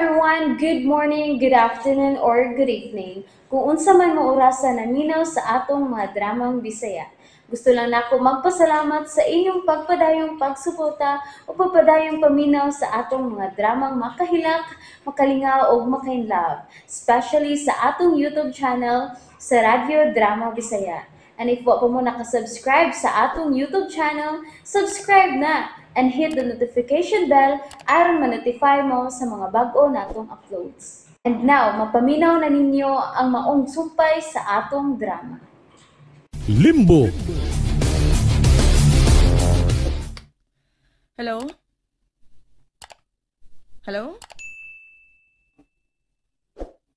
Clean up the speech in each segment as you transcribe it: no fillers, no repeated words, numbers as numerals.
everyone! Good morning, good afternoon, or good evening. Kung unsa man mo orasa naminaw sa atong mga dramang Bisaya. Gusto lang nako magpasalamat sa inyong pagpadayong pagsuporta o pagpadayong paminaw sa atong mga dramang makahilak, makalingaw o makainlove, especially sa atong YouTube channel sa Radyo Drama Bisaya. And if wa pa mo nakasubscribe sa atong YouTube channel, subscribe na and hit the notification bell aron ma-notify mo sa mga bag-o natong uploads. And now, mapaminaw na ninyo ang maong sumpay sa atong drama. Limbo. Hello? Hello?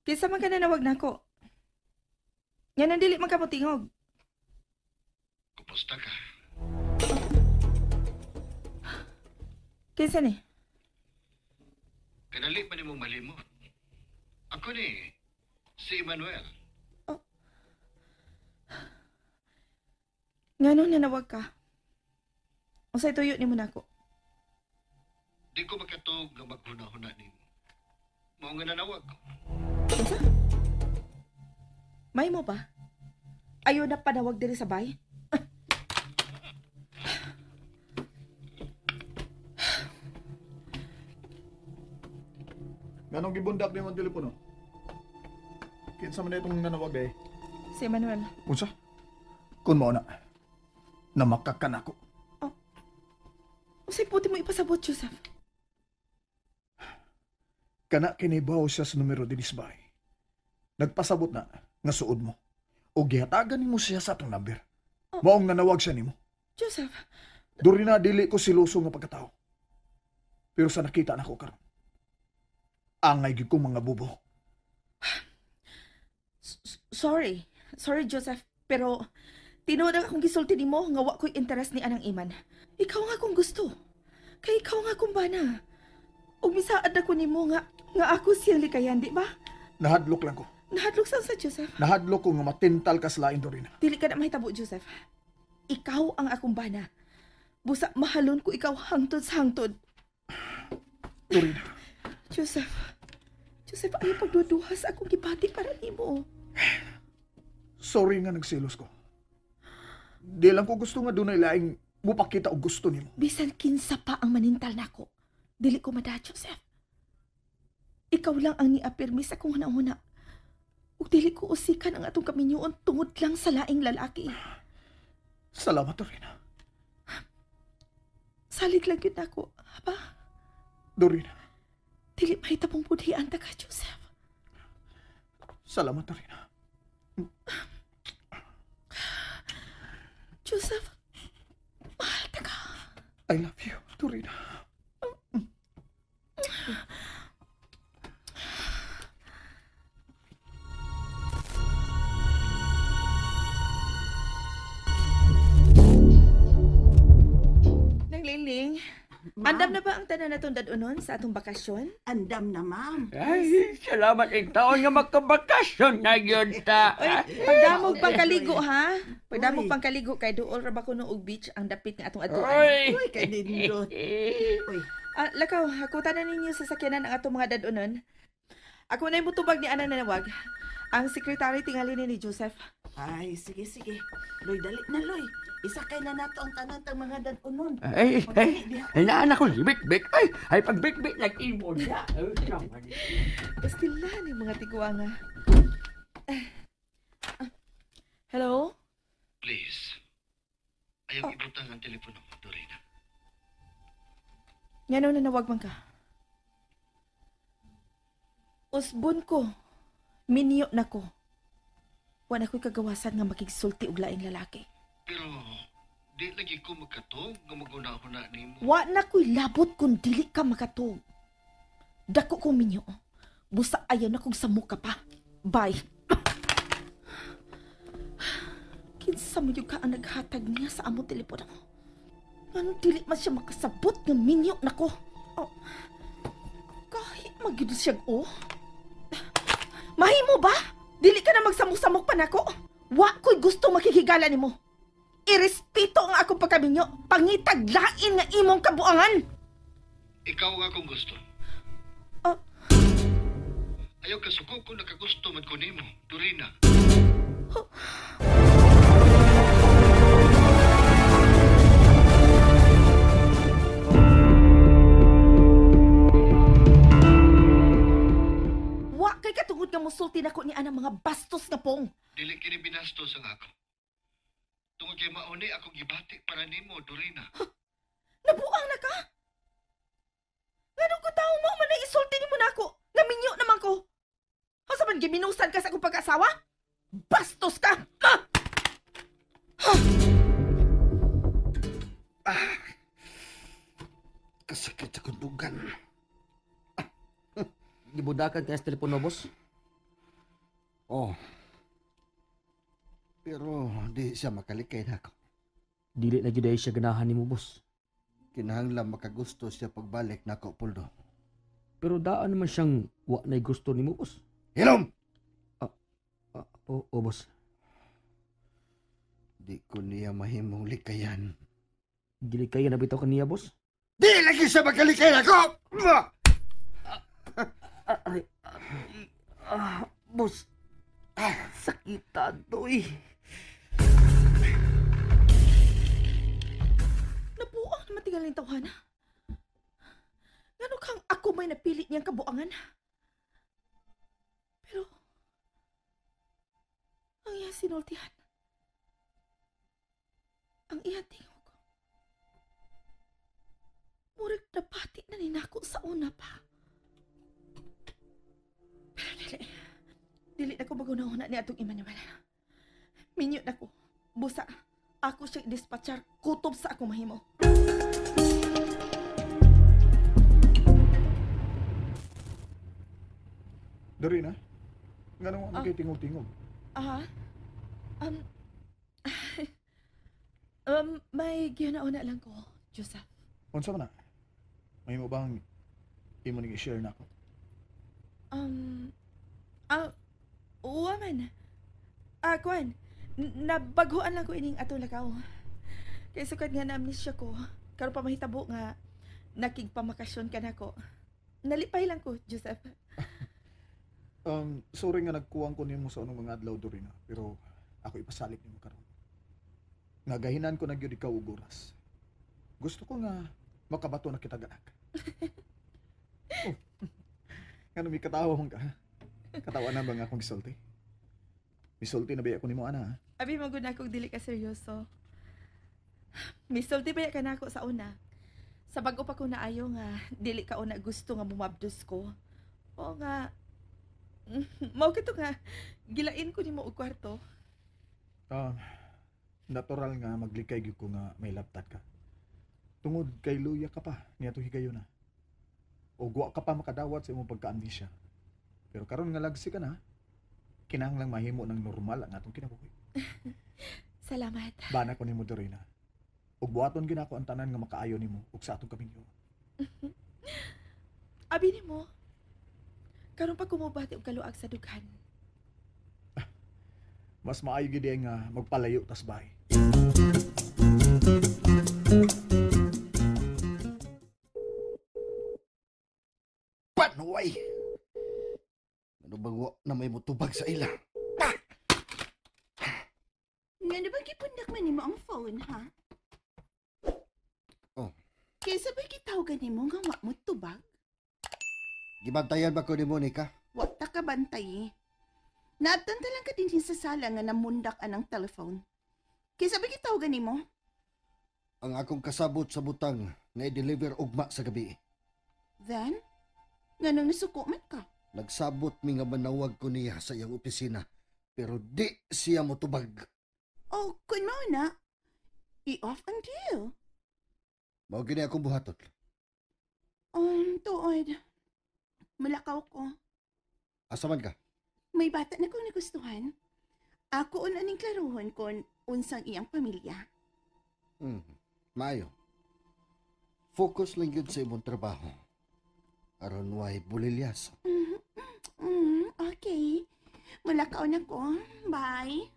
Kinsa man ka nanawag nako? Nga nandili man ka motingog. Kumusta ka? Kinsa ni? Kanali pa nimo malimot. Ako ni si Emmanuel. Oh. Ngano nanawag ka? Unsay tuyo nimo nako? Di ko makatog nga maghuna-huna nimo. Mao nga nanawag ko. Unsa? May mo ba? Ayaw na panawag diri sa bay? Nganong gibundak nimo ang telepono? Kinsa man itong nanawag day? Si Emmanuel. Unsa? Kun mao na, namakakan ako. Oh. Unsay puti mo ipasabot, Joseph? Kana kinibaw siya sa numero dinis bay. Nagpasabot na nga suod mo. O gihatagan nimo siya sa atong number. Oh. Maong nanawag siya nimo. Joseph. Duri na dili ko siluso nga pagkatao. Pero sa nakita nako karon, angay gyud kong mga bubo. Sorry. Sorry, Joseph. Pero tinuod ang akong gisulti nimo nga wa ko'y interest ni anang Iman. Ikaw nga akong gusto. Kay ikaw nga akong bana. Ug misaad ako nimo nga ako siyang likayan, di ba? Nahadlok lang ko. Nahadlok sa Joseph? Nahadlok ko nga matintal ka sa lain, Dorina. Dili ka na mahitabo, Joseph. Ikaw ang akong bana. Busa mahalon ko ikaw hangtod sa hangtod. Dorina. Joseph. Joseph, ayaw pagduduha sa akong gibati para nimo. Sorry nga nagsilos ko. Di lang ko gusto nga dunay laing mupakita og gusto nimo. Bisan kinsa pa ang manintal nako. Dili ko mada, Joseph. Ikaw lang ang niapirmi sa akong hunahuna. Ug dili ko usikan ang atong kaminyoon tungod lang sa laing lalaki. Salamat, Dorina. Salig lang yun ako, aba? Dorina. Dili mahitabong budhian ta ka, Joseph. Salamat, Dorina. Joseph, mahal ta ka. I love you, Dorina. Nang Lingling, andam na ba ang tanan natong dad-unon sa atong bakasyon? Andam na, ma'am. Ay, salamat ing taon nga magkabakasyon na yun ta. Oy, pagdamog pangkaligo, ha? Pagdamog pangkaligo, kay duol ra ba kuno og beach ang dapit nga atong atuan. Uy, kay nindot. Uy. Lakaw, hakutan na ninyo sa sakyanan ang atong mga dad-unon. Ako na yung mutubag ni Ana nanawag. Ang sekretary tingali ni Joseph. Ay, sige, sige. Loy, dali na, Loy. Isakay na nato ang tanan tang mga dad-unon. Ay, ay, ay, naan ako si Bik-Bik. Ay, ay, pagbik-bik, nag-ibon siya. Pastila ni mga tiguanga. Hello? Please. Ayaw ibutang ang telepono, Dorina. Ngano nanawag man ka? Usbon ko. Minyo na ko. Wala ko'y kagawasan nga makigsulti og laing lalaki. Pero, di lagi ko makatog nga maguna-huna nimo. Wa na ko'y labot kung dili ka makatog. Dako kong minyo. Busa ayaw na kong samuka pa. Bye. Kinsa mo yung ka ang naghatag niya sa among telepono? Anong dili man siya makasabot nga minyo na ko? Oh, kahit magyud siya oh. Mahimo ba? Dili ka na magsamok-samok pa nako. Wa ko'y gusto makikigala nimo. Irespeto ang akong pagkaminyo. Pangitag lain nga imong kabuangan. Ikaw ang akong gusto. Oh. Ayaw kasuko ko nakagusto man ko nimo, Dorina. Wa kay katungod nga musulti nako ni anang mga bastos nga pong. Dili kini binastos ang ako. Tungod kay mauni akong gibati para nimo, Dorina. Nabuang na ka? Nganong ko tao mo man na isulti nimo nako? Nga minyo naman ko. Asa man giminusan ka sa akong pag-asawa? Bastos ka! Ah! Ah! Kasakit sa kundugan. Gibudakan kaya sa telepono, boss? Oh. Pero di siya makalikay na ako. Dili na gyud ay siya ganahan nimo, boss. Kinahanglan makagusto siya pagbalik nako, Poldo. Pero daan naman siyang wa na'y gusto nimo, boss. Hilom! Oo, boss. Di ko niya mahimong likayan. Gilikayan na bitaw kaniya, boss? Di lagi siya makalikay nako! Boss. Sakita, doy. Nabuang naman tingaling tawhana. Ngano kang ako may napili niyang kabuangan? Pero, ang iya sinultihan. Ang iya tingog. Murag napati na ninako sa una pa. Pero dili. Dili na ko magunahuna ni atong Emmanuel. Minyo na ko. Busa, ako siya dispatchar. Kutob sa ako mahimo. Dorina, nganong ah. Kay tingog-tingog? Aha. May ginauna lang ko, Joseph. Unsa man na? May mo bang imo ning i-share na ako? Uwa man. Kuan, nabaghuan lang ko ining atong lakaw. Kay sukad nga na-amnesia ko, karon pa mahitabo nga nakigpamakasyon ka nako. Nalipay lang ko, Joseph. Sorry nga nagkuwang ko nimo sa unong mga adlaw, Dorina, pero ako ipasalig nimo karon. Nagahinan ko na gyud ikaw og oras. Gusto ko nga makabato na kita gaak. Oh. Ngano may katawa man ka? Katawa na ba nga akong gisulti? Misulti na ba ako nimo ana? Ha? Abi magud na akong dili ka seryoso. Misulti ba ka nako sa una? Sa bag-o pa ko naayo nga dili ka una gusto nga mumabdos ko. O nga mao kito nga gilain ko nimo og kwarto. Natural nga maglikay gyud ko nga may laptad ka. Tungod kay luya ka pa niadtong higayuna. O wa ka pa makadawat sa imong pagka-amnesia. Pero karon nga lagsi ka na, kinahanglang mahimo ng normal ang atong kinabuhi. Salamat. Bana ko nimo, Dorina. Ug buhaton gyud ako ang tanan nga makaayo nimo ug sa atong kaminyo. Abi nimo. Karon pa kumubati og kaluag sa dughan. Mas maayo gyud nga magpalayo tas bahay. Panuay! Ano bang wa na may mutubag sa ila? Ngano ba gipundak man nimo ang phone, ha? Oh. Kaysa ba gitawagan nimo nga wa mo tubag? Gibantayan ba ko ni Monica? Wa ta ka bantay. Naabtan ta lang ka din sa sala nga namundak anang telephone. Kaysa ba gitawagan nimo? Ang akong kasabot sa butang na i-deliver ugma sa gabi. Then, nganong nasuko man ka? Nagsabot mi nga manawag ko niya sa iyang opisina, pero di siya motubag. Oh, kun mao na, i-off ang deal. Mao gini akong buhaton. Tuod. Malakaw ko. Asa man ka? May bata na kong nagustuhan. Ako una ning klaruhon kon unsang iyang pamilya. Maayo. Focus lang yun sa imong trabaho. Aron way bulilyas. Okay. Malakaw na ko. Bye.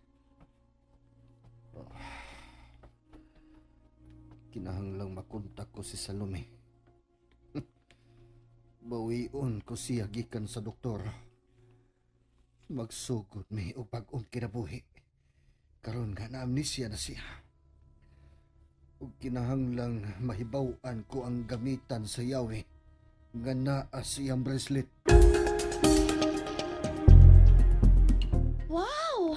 Oh. Kinahanglang makontak ko si Salome. Bawion ko siya gikan sa doktor. Magsugod mi og bag-ong kinabuhi. Karon nga na amnesia na siya. Ug kinahanglang mahibaw-an ko ang gamitan sa yawi nga naa sa iyang bracelet. Wow!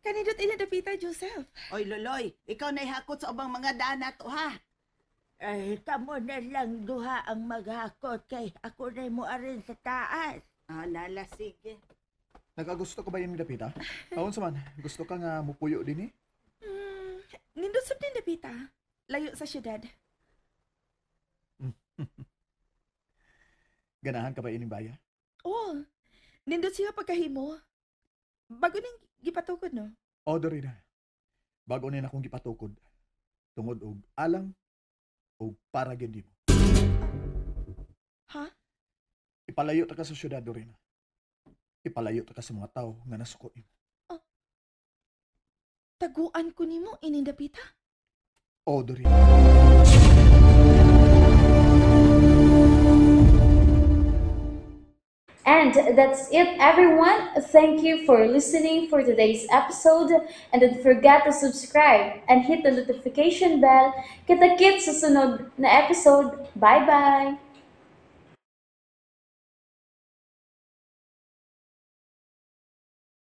Kanindot ila dapita, Joseph. Oy, Loloy, ikaw na ihakot sa ubang mga daan nato, ha? Ay, kamo na lang duha ang maghakot kay ako na mo arin sa taas. Ah, nala, sige. Nagagusto ka ba yung dapita? Aon sa man, gusto ka nga mupuyo din eh? Nindot sab din dapita. Layo sa syudad. Ganahan ka ba ining baya? Oh, nindot siya pagkahimo. Bago ning gipatukod, no? O, Dorina. Bago na akong gipatukod. Tungod og alang og para gyud nimo. Ha? Ipalayo ta ka sa syudad, Dorina. Ipalayo ta ka sa mga tao nga nasuko nimo. Taguan ko nimo ining dapita. O, Dorina. And that's it, everyone. Thank you for listening for today's episode. And don't forget to subscribe and hit the notification bell. Kita-kits sa sunod na episode. Bye-bye!